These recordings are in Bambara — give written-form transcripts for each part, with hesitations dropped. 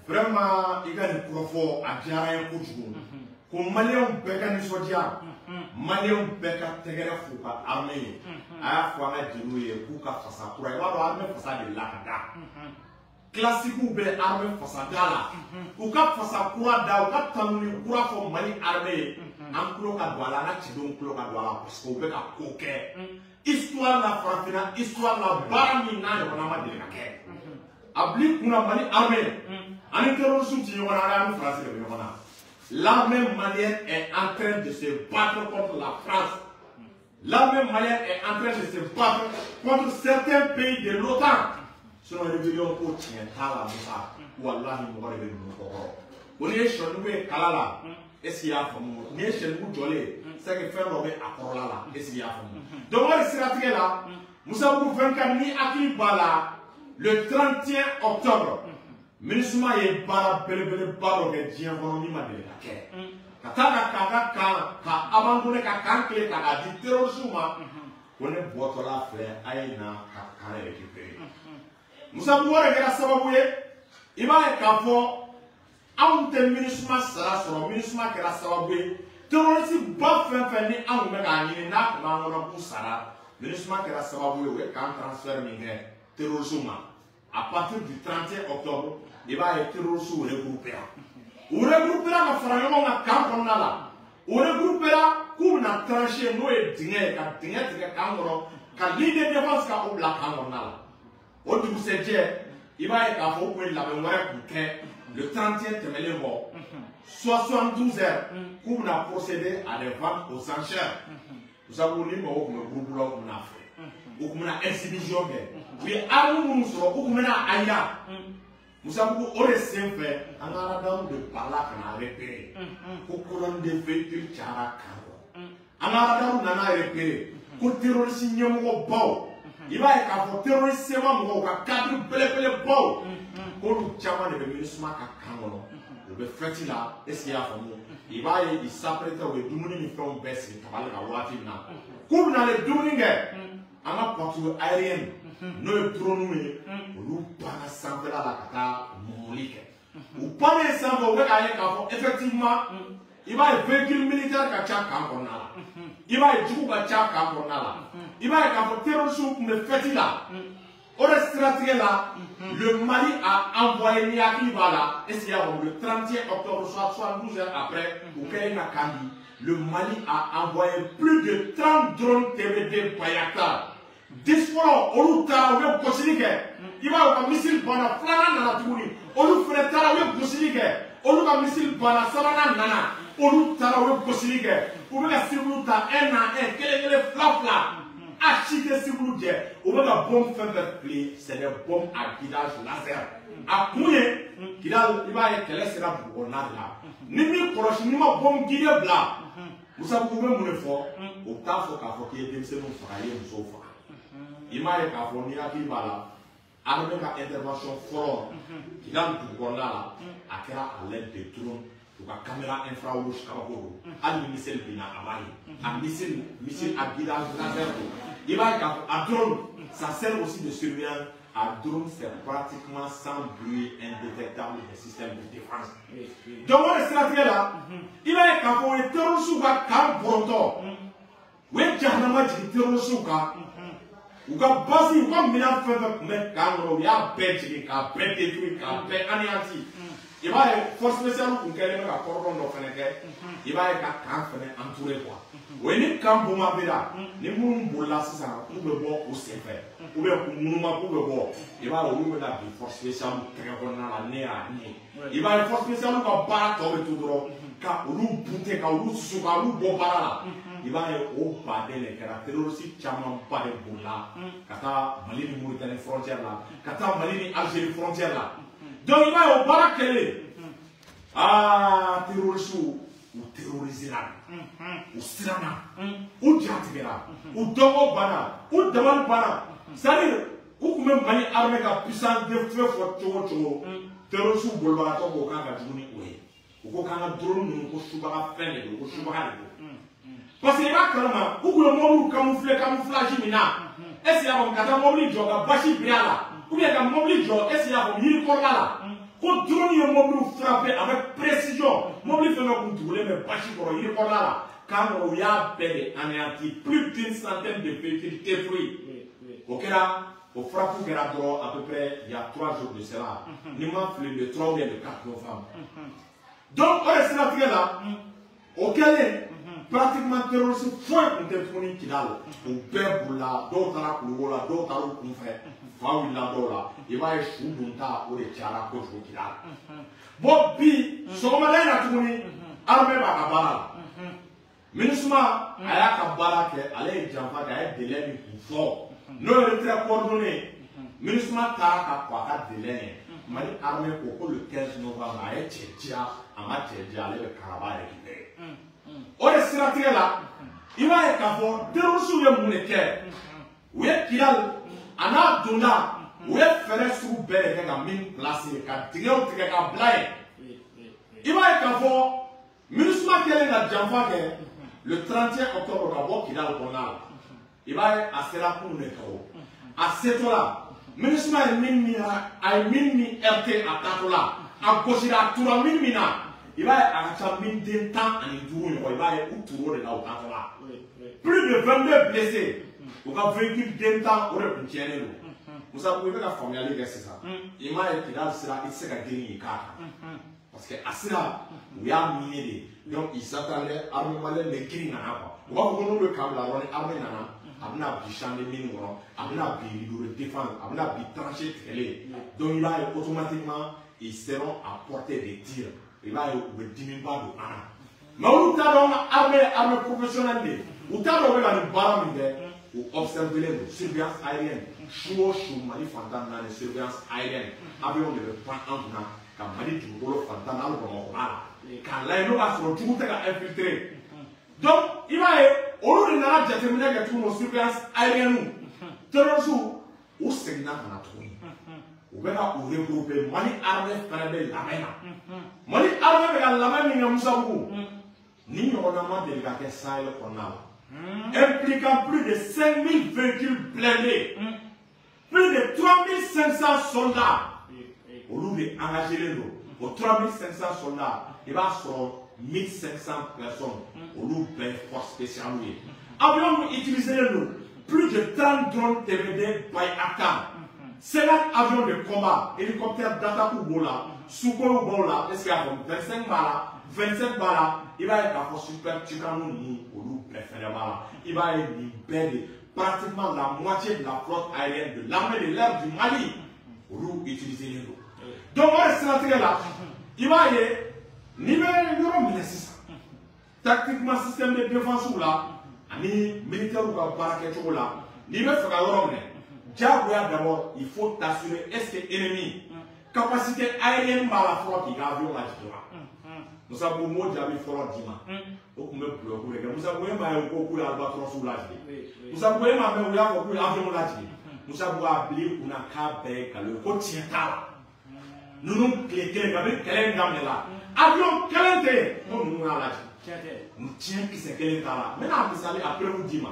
Vraiment, i ka nin kɔrɔfɔ a diyara n ye kojugu. Ko maliyɛnw bɛɛ ka nisɔndiya, maliyɛnw bɛɛ ka tɛgɛrɛ f'u ka armée ye. A y'a fɔ an ka jeliw ye k'u ka fasa kura, i b'a dɔn armée fasa de la ka da. Classiques bɛ armée fasa da la. U ka fasa kura da, u ka tanuni kura fɔ Mali armée ye. An tulo ka don a la, an ka cɛdenw tulo ka don a la parce que u bɛ ka ko kɛ. Histoire la, farafinna histoire la, baara min n'a ɲɔgɔnna ma deli ka kɛ. A bil'i kunna Mali armée ani terroristes ti ɲɔgɔn na, ani Faransi de bɛ ɲɔgɔn na. L'armée malienne est en train de se battre contre la France. L'armée malienne est en train de se battre contre certains pays de l'OTAN. Sinon rébellion ko tiɲɛ t'a la Musa. Walahi mɔgɔ de bɛ ninnu kɔkɔrɔ. Ko n'i ye sɔnugu ye kala la, est ce que i y'a faamu? N'i ye sɛnugu jɔlen ye, c'est que fɛn dɔ bɛ a kɔrɔla la, est ce que i y'a faamu? Donc o de siratigɛ la, Musabugu 24, ni hakili b'a la, le 31 octobre, MINUSMA ye baara belebeleba dɔ kɛ diɲɛ kɔnɔ min ma deli ka kɛ. Ka taa ka k'a ka camp ka abandonné, ka camp tile k'a di terroristes ma. Ko ne bɔtɔla filɛ, a ye na ka camp récupérer. Musabugu, o de kɛra sababu ye, i b'a ye k'a fɔ anw tɛ MINUSMA sara sɔrɔ. MINUSMA kɛra sababu ye, terroriste ba fɛn fɛn ni anw bɛ k'a ɲini n'a tun b'an kɔnɔ k'u sara, MINUSMA kɛra sababu ye, u ye camp transfert min kɛ terroristes ma. À partir du 31 octobre, i b'a ye terroristes regroupé ra. U regroupé ra ka fara ɲɔgɔn kan camp kɔnɔna la. U regroupé ra k'u bɛna trancher, n'o ye dingɛ ye, ka dingɛ tigɛ camp kɔnɔ, ka ligne de défense ka o bila camp kɔnɔna la. O dugusɛjɛ, i b'a ye k'a fɔ u tun ye labɛn wɛrɛ kun kɛ le 31 tɛmɛnen kɔ, 72 heures, k'u bɛna procéder à des ventes aux enchères. Sabu ni mɔgɔw tun bɛ groupe la, u tun bɛna fɛ, u tun bɛna exhibition kɛ, u ye arme minnu sɔrɔ, u tun bɛna a yira. Musabugu, o de sen fɛ, an ka radar de bala ka na repérer ko colonne de véhicules cayara camp kɔnɔ. An ka radar nana repérer ko terroriste ɲɛmɔgɔbaw, i b'a ye k'a fɔ terroriste CMA mɔgɔw ka cadre belebelebaw, k'olu caman de bɛ MINUSMA ka camp kɔnɔ, u bɛ fête la, est ce que i y'a faamu? I b'a ye i s'apprêtait, u ye dumuni ni fɛnw bɛɛ sigi tabali kan waati min na k'u bɛna ale dumuni kɛ, an ka patrouille aérienne, n'o ye drone ye, olu banna sanfɛla la ka taa mɔmɔli kɛ. U bannen sanfɛ, u bɛ k'a ye k'a fɔ effectivement, i b'a ye véhicule militaire ka ca camp kɔnɔna la, i b'a ye jugu ka ca camp kɔnɔna la, i b'a ye k'a fɔ terroristes tun bɛ fête la. O de siratigɛ la, le Mali a envoyé, ni hakili b'a la, est ce qu'il y a le 31 octobre, soit 72 heures après u kɛlen ka camp di, le Mali a envoyé plus de 30 drones TB2 Bayraktar. 10 fɔlɔ, olu taara, u ye gosili kɛ, i b'a ye u ka missile banna. Filanan nana tuguni, olu fɛnɛ taara, u ye gosili kɛ, olu ka missile banna. Sabanan nana, olu taara, u ye gosili kɛ. U bɛ ka cible ta un à un, kelen kelen, fila fila, a si tɛ cible jɛ. U bɛ ka bombe fɛn fɛn fili, c'est des bombes à guidage laser. A kun ye Kidal, i b'a ye kɛlɛ sera dugu kɔnɔna de la. Ni min kɔlɔsi, n'i ma bombe guidée bila, Musabugu, bɛ mun de fɔ? O t'a fɔ k'a fɔ k'i ye denmisɛnninw faga, i ye musow faga. I m'a ye k'a fɔ, n'i hakili b'a la, armée ka intervention fɔlɔ Kidal dugu kɔnɔna la, a kɛra à l'aide de drone, u ka caméra infrarouge kabako don. Hali ni missile binna, a b'a ye. A missile à guidage laser don. I b'a ye k'a fɔ a drone, ça sert aussi de surveillance. A drone, c'est pratiquement sans bruit, indétectable des systèmes de défense. Donc o de siratigɛ la, i b'a ye k'a fɔ o ye terroristes ka camp bɔrɔntɔ, u ye jahanama jigin terroristes kan. U ka base, u ka minɛn fɛn fɛn tun bɛ camp kɔnɔ, u y'a bɛɛ jigin k'a bɛɛ détruire, k'a bɛɛ anéanti. I b'a ye force spéciale kun kɛlen bɛ ka cordon dɔ fɛnɛ kɛ, i b'a ye ka camp fɛnɛ entouré quoi. O ye ni camp bombardé ni minnu bolila sisan k'u bɛ bɔ u senfɛ ou bien k'u ŋunuma k'u bɛ bɔ, i b'a ye olu bɛ na bin force spéciale tɛgɛ kɔnɔna la ne y'a ne. I b'a ye force spéciale ka baara tɔ bɛ to dɔrɔn ka olu bute, ka olu susu, ka olu bɔ baara la. I b'a ye o baden de kɛra, terroriste camanba de bolila ka taa Mali ni Mauritanie frontière la, ka taa Mali ni Algérie frontière la. Donc i b'a ye o baara kɛlen, aa, terroriste u terrorisera, u siranna, u jatigɛra, u dɔnko banna, u dabali banna. C'est à dire u tun bɛ Mali armée ka puissance de feu fɔ cogo o cogo, terroriste bolibagatɔ ko k'a ka jugu ni o ye. U ko k'an ka drone ninnu ko subaga fɛn de don, ko subaga de don. Parce que i b'a kalama, u tun bɛ mɔbiliw camoufler camouflage min na, est ce que i y'a faamu, ka taa mɔbili jɔ ka basi biri a la, ou bien ka mɔbili jɔ, est ce que i y'a faamu, yiri kɔrɔla la, ko drone ye. mobiliw frappé avec précision. Mobili fɛn fɛn kun tugulen bɛ basi kɔrɔ yiri kɔrɔla la kan kɔrɔ, u y'a bɛɛ de anéanti, plus d'une centaine de véhicules détruits. O kɛra, o frappe kɛra dɔrɔn à peu près il y a 3 jours de cela, ni ma fili, le 3 ou bien le 4 novembre. Donc o de siratigɛ la, o kɛlen, pratiquement terroriste foyi tun tɛ tuguni Kidal. U bɛɛ bolila, dɔw taara Kulukoro la, dɔw taara u kunfɛ, fa wulila dɔw la. I b'a ye su dunta o de cayara kojugu Kidal. Bon, bi sɔgɔmada in na tuguni, armée b'a ka baara la. MINUSMA a y'a ka baara kɛ, ale ye janfa kɛ, a ye délai min kun fɔ, n'o ye retrait coordonné. MINUSMA taara ka kɔ a ka délai ɲɛ. Mali armée ko le 15 novembre, a ye cɛ diya, a ma cɛ diya, ale bɛ Karaba récupérer. O de siratigɛ la, i b'a ye k'a fɔ terroriste ye mun de kɛ? U ye Kidal a n'a donda, u ye fɛɛrɛ sugu bɛɛ de kɛ ka min place, ka dingɛw tigɛ ka bila yen. I b'a ye k'a fɔ MINUSMA kɛlen ka janfa kɛ le 31 octobre ka bɔ Kidal kɔnɔna la, i b'a ye a sera kunun de kan. O a setɔ la, MINUSMA ye min a ye min heurté a taatɔ la, a gosira, a tura min min na, i b'a ye a ka ca mine den 15 ɲɔgɔn. I b'a ye u tur'o de la u taatɔ la, plus de 22 blessés, u ka véhicule den 10 o de kun tiɲɛnen don. Musa, i bɛ ka faamuyali kɛ sisan. I m'a ye Kidal sira, i tɛ se ka girin k'i k'a kan, parce que a sira u y'a miné de. Donc ils attendaient armée malienne de girin ka na quoi. U b'a fɔ ko n'olu ye camp bila dɔrɔn, ni armée nana, a bɛna bi champ de mine kɔnɔ, a bɛna bi rideau de défense, a bɛna bi tranchée tigɛlen. Donc i b'a ye automatiquement ils seront à portée de tir. I b'a ye u bɛ dimiba don an na. Mais olu t'a dɔn ka armée ye armée professionnelle de ye. U t'a dɔn u bɛ ka nin baara min kɛ, u observé don. Surveillance aérienne, su o su, Mali fan 14, surveillance aérienne, avion de bɛ pan an kunna ka Mali dugukolo fan 14, hali Bamakɔ b'a la, k'a lajɛ n'o b'a sɔrɔ jugu tɛ ka infiltrer. Donc i b'a ye olu de nana jateminɛ kɛ tuguni. O surveillance aérienne, terroristes u seginna ka na tuguni, u bɛ ka u regrouper. Mali armée fana bɛ labɛn na. Mali armée bɛ ka labɛn min kɛ, Musabugu, ni ɲɔgɔnna ma deli ka kɛ Sahel kɔnɔna la, impliquant plus de 5000 véhicules blindés, plus de 3500 soldats. Olu de engagé don. O 3500 soldats, i b'a sɔrɔ 1500 personnes, olu bɛɛ ye force spéciale ye. Avion min utilisé don, plus de 30 drones TBD Bayraktar, 50 avions de combat, hélicoptère d'attaque b'o la, Sukhoi b'o la. Est ce que y'a faamu? 25 b'a la, 25 b'a la. I b'a ye k'a fɔ Super Tucano ninnu, olu bɛɛ fɛnɛ b'a la. I b'a ye nin bɛɛ de, pratiquement la moitié de la flotte aérienne de l'armée de l'air du Mali, olu utilisé don. Donc o de siratigɛ la, i b'a ye n'i bɛ yɔrɔ minɛ sisan, tactiquement, système de défense la ani militaire ka baara kɛcogo la, n'i bɛ fɛ ka yɔrɔ minɛ, diyagoya d'abord il faut t'assurer, est-ce que ennemi capacité aérienne b'a la fɔlɔ k'i ka avion lajigin wa? Musa ko m'o jaabi fɔlɔ d'i ma. O tun bɛ bulɔku de kɛ. Musa ko e m'a ye ko k'u ye albatros lajigin? Musa ko e m'a mɛn u y'a fɔ k'u ye avion lajigin? Musa ko a bila i kunna k'a bɛɛ ye nkalon ye, ko tiɲɛ t'a la. Ninnu tile kelen kabini kɛlɛ in daminɛ la, avion kelen tɛ yen ko ninnu y'a lajigin. Tiɲɛ kisɛ kelen t'a la. N bɛna misali a preuve d'i ma.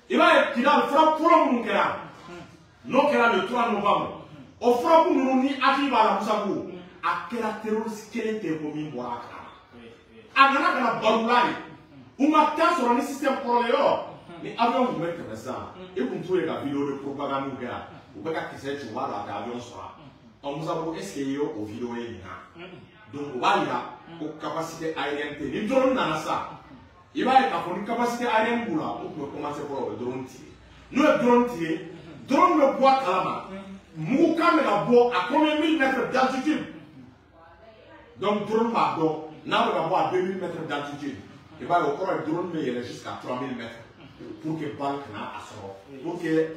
I b'a ye Kidal, frappe fɔlɔ minnu kɛra, n'o kɛra le 3 novembre, o frappe ninnu, ni hakili b'a la, Musa ko a kɛra, terroriste kelen tɛ ko min bɔra a kalama. A nana ka na balula de, u ma taa sɔrɔ ni système kɔrɔlen yɔrɔ ni avion tun bɛ tɛmɛ sisan, i kun t'u ye ka vidéo de propagande kɛ yan, u bɛ ka kisɛ ci, u b'a dɔn a tɛ avion sɔrɔ. Ɔ Musa ko est ce que i ye o vidéo ye nin na? Donc o b'a yira ko capacité aérienne tɛ yen. Ni drone nana sisan, i b'a ye k'a fɔ ni capacité aérienne b'u la, u tun bɛ commencer fɔlɔ, u bɛ drone tirer. N'u ye drone tirer, drone bɛ bɔ a kalama mugukan bɛ ka bɔ à combien mille mètres d'altitude. Donc drone b'a dɔn n'a bɛ ka bɔ à 2000 mètres d'altitude, i b'a ye o kɔrɔ ye drone bɛ yɛlɛ jusqu'à 3000 mètres pour que balle kana a sɔrɔ,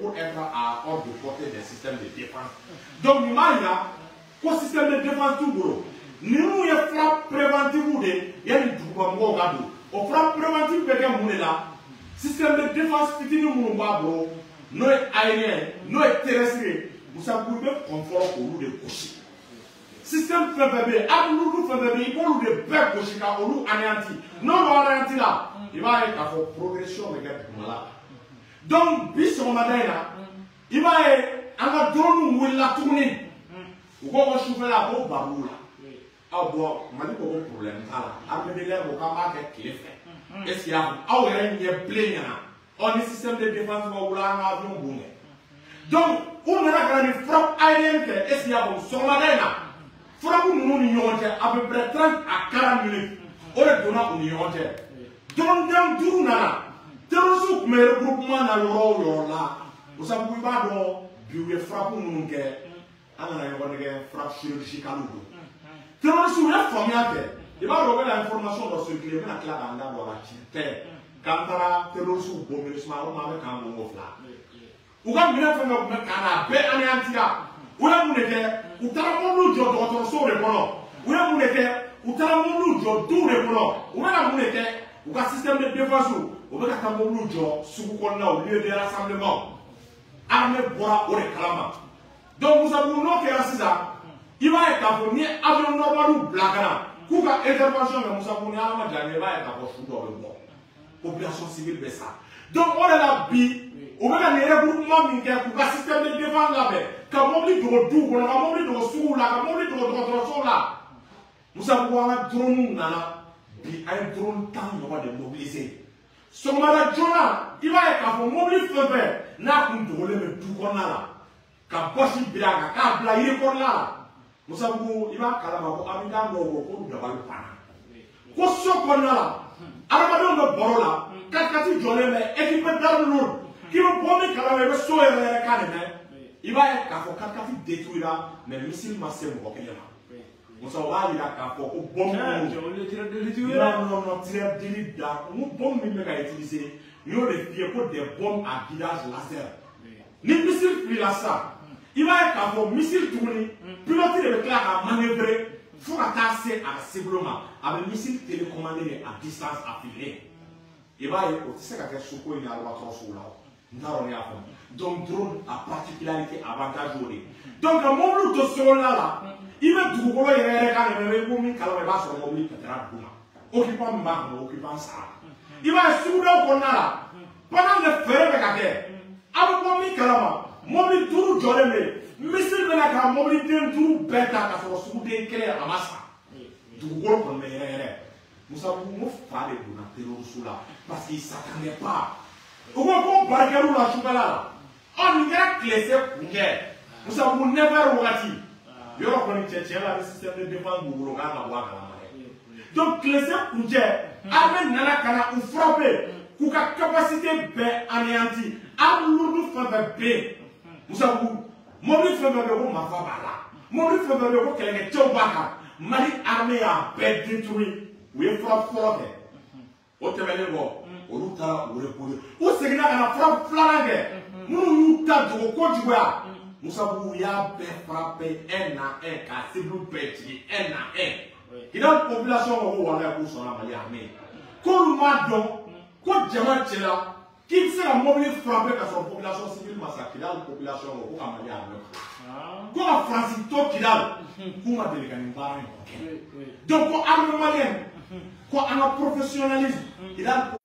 pour être à hors de portée des systèmes de défense. Donc nin b'a yira ko système de défense t'u bolo. Ninnu ye frappe préventive de yanni duguba mɔgɔw ka don. O frappe préventive bɛ kɛ mun de la? Système de défense fitinin minnu b'a bolo, n'o ye aérien, n'o ye terrestre ye, Musa ko i bɛ kɔn fɔlɔ k'olu de gosi. Système fɛn fɛn bɛ yen, arme lourde fɛn fɛn bɛ yen, i b'olu de bɛɛ gosi ka olu anéanti. N'olu anéanti la, i b'a ye k'a fɔ progression bɛ kɛ duguma la. Donc bi sɔgɔmada in na, i b'a ye an ka drone wulila tuguni. U ko sufɛla ko bariw la. Aw bɔ Mali ko ko problème t'a la, armée de l'air ko k'an b'a kɛ tile fɛ. Est ce que y'a faamu? Aw yɛrɛ ɲɛ bilen ɲɛna. Ɔ ni système de défense b'aw bolo, an ka avion bon kɛ. Donc u nana ka na ni frappe aérienne kɛ. Est ce que y'a faamu? Sɔgɔmada in na, frappe ninnu ni ɲɔgɔn cɛ, à peu près 30 à 40 minutes, o de donna u ni ɲɔgɔn cɛ. Dɔrɔn 5 nana, terroristes tun bɛ regroupement na yɔrɔ o yɔrɔ la. O sababu, i b'a dɔn bi, u ye frappe minnu kɛ, an kana ɲɔgɔn nɛgɛ, frappe chirurgicale don. Terroristes u ye faamuya kɛ. I b'a dɔn, u bɛna information dɔ circuler, n bɛna tila k'an da don a la. Tiɲɛ tɛ k'an taara terroristes bɔ MINUSMA, o ma, an bɛ k'an bon ko fila. U ka minɛn fɛn fɛn tun bɛ camp na, a bɛɛ anéantira. U ye mun de kɛ? U taara mobiliw jɔ dɔgɔtɔrɔsow de kɔnɔ. U ye mun de kɛ? U taara mobiliw jɔ duw de kɔnɔ. U bɛna mun de kɛ? U ka système de défense, u bɛ ka taa mobiliw jɔ sugu kɔnɔnaw, lieu de rassemblement. Armée bɔra o de kalama. Donc Musabugu, n'o kɛra sisan, i b'a ye k'a fɔ n'i ye avion normalw bila ka na k'u ka intervention kɛ, Musabugu, ni Ala ma jan kɛ, i b'a ye k'a fɔ su dɔ bɛ bɔ, population civile bɛ sa. Donc o de la bi, u bɛ ka nin regroupement min kɛ k'u ka système de défense labɛn, ka mobili dogo duw kɔnɔ, ka mobili dogo suguw la, ka mobili dogo dɔgɔtɔrɔsow la. Musabugu, an ka drone nana bi, an ye drone 10 ɲɔgɔn de mobiliser sɔgɔmada joona. I b'a ye k'a fɔ mobili fɛn fɛn n'a kun dogolen bɛ du kɔnɔna la, ka bɔsi bila a kan k'a bila yiri kɔnɔna la, Musabugu, i b'a kalama ko Abijan dɔw ko k'olu dabali banna, ko so kɔnɔna la, adamadenw bɛ baro la, katikati jɔlen bɛ, équipé d'armes lourdes, k'i bɛ bɔ min kalama, i bɛ so yɛrɛ yɛrɛ kan de mɛn. I b'a ye k'a fɔ katikati détruira, mais missile ma se mɔgɔ kelen ma. Musa, o b'a yira k'a fɔ ko bombe minnu, non non non, tireur d'élite da n ko bombe min bɛ ka utiliser, n y'o de f'i ye ko des bombes à guidage laser. Ni missile filila sisan, i b'a ye k'a fɔ missile tuguni, pilote de bɛ tila k'a manœuvrer fo ka taa se a ka cible ma. A bɛ missile télécommandé de à distance a fililen. I b'a ye, o tɛ se ka kɛ soko in ni albatros la. N t'a dɔn n'i y'a faamu. Donc drone a particularité, avantage o de ye. Donc ka mobili to sokɔnɔna la, i bɛ dugukolo yɛrɛ yɛrɛ kan de mɛ, i bɛ min kalama, i b'a sɔrɔ mobili pɛtɛra dugu ma, occupant min b'a kɔnɔ, occupant sara. I b'a ye, sugudaw kɔnɔna la, pendant que fɛɛrɛ bɛ ka kɛ, a bɛ bɔ min kalama, mobili 5 jɔlen bɛ yen, missile bɛna ka mobili den 5 bɛɛ ta, ka sɔrɔ suguden kelen a ma sa, dugukolo kɔni bɛ yɛrɛ yɛrɛ. Musabugu, n ko fa de donna terroriste la, parce qu'il s'attendait pas. U ko ko barikɛriw la sufɛla la. Ɔ nin kɛra tile se kun kɛ, Musabugu, 9 heures wagati. Yɔrɔ kɔni cɛ, tiɲɛ la, ni système de défense b'u bolo, k'an ka bɔ a kalama dɛ. Donc tile se kun cɛ, armée nana ka na u frapper k'u ka capacité bɛɛ anéanti. Arme lourde fɛn fɛn bɛ yen, Musabugu, mobili fɛn fɛn bɛ yen ko marifa b'a la, mobili fɛn fɛn bɛ yen ko kɛlɛkɛcɛw b'a kan, Mali armée y'a bɛɛ détruit. U ye frappe fɔlɔ kɛ. O tɛmɛnen kɔ, olu taara u reposer, u seginna ka na frappe filanan kɛ. Minnu y'u ta dogo kojuguya, Musabugu, y'a bɛɛ frappé un à un, k'a cible bɛɛ jigin un à un. Kidali population ko ko walayi, k'u sɔnna Mali armée, k'olu m'a dɔn ko jama cɛla k'i bɛ se ka mobili frappé ka sɔrɔ population civile ma sa. Kidali population ko ko ka Mali armée fo, ko ka Faransi to Kidali, k'u ma deli ka nin baara in kɛ. Donc ko armée malienne, ko an ka professionnalisme Kidali.